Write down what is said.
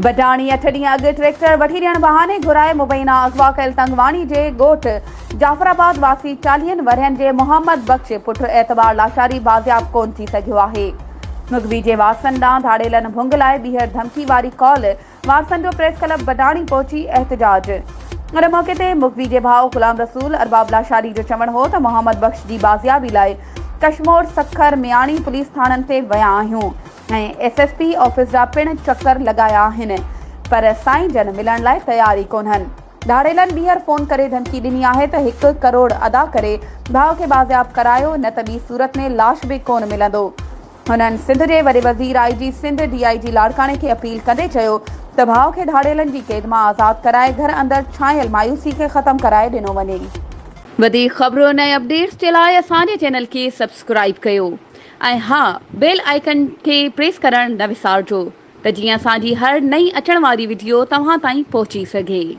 بڊاڻي اٺ ڏينهن اڳ ٽريڪٽر وٺي ڏيڻ بهاني گهرائي مبينا اغوا ڪيل تنگواڻي جي ڳوٺ جعفر آباد واسي چاليهن ورهين جي محمد بخش پٽ اعتبار لاشاري بازياب ڪونه ٿي سگهيو آهي. مغوي جي وارثن ڏانهن ڌاڙيلن ڀنگ لاء ٻيهر ڌمڪي واري ڪال، وارثن جو پريس ڪلب بڊاڻي پهچي احتجاج. ان موقعي تي مغوي جي ڀاء غلام رسول ارباب لاشاري جو چوڻ هو ته محمد بخش جي بازيابي لاء ڪشمور، سکر، مياڻي پوليس ٿاڻن تي ويا آهيون. ۽ ايس ايس پي آفيس جا پڻ چڪر لڳايا آهن پر سائين جن ملڻ لاء تيار ئي ڪونهن. ڌاڙيلن ٻيهر فون ڪري ڌمڪي ڏني آهي ته هڪ ڪروڙ ادا ڪري ڀاء کي بازياب ڪرايو نه ته ٻي صورت ۾ لاش به ڪونه ملندو. هنن سنڌ جي وڏي وزير آء جي سنڌ، ڊي I جي لاڙڪاڻي کي اپيل ڪندي چيو ته ڀاء کي ڌاڙيلن جي قيد مان آزاد ڪرائي گهر اندر ڇانيل مايوسي کي ختم ڪرائي ڏنو وڃي. وڌيڪ خبرن ۽ اپڊيٽس جي لاء اسان جي چينل کي سبسڪرائيب ڪيو ۽ ها بيل آئيڪن کي پريس ڪرڻ نه وسارجو ته جيئن اسان جي هر نئين اچڻ واري وڊيو توهان تائين پهچي سگهي.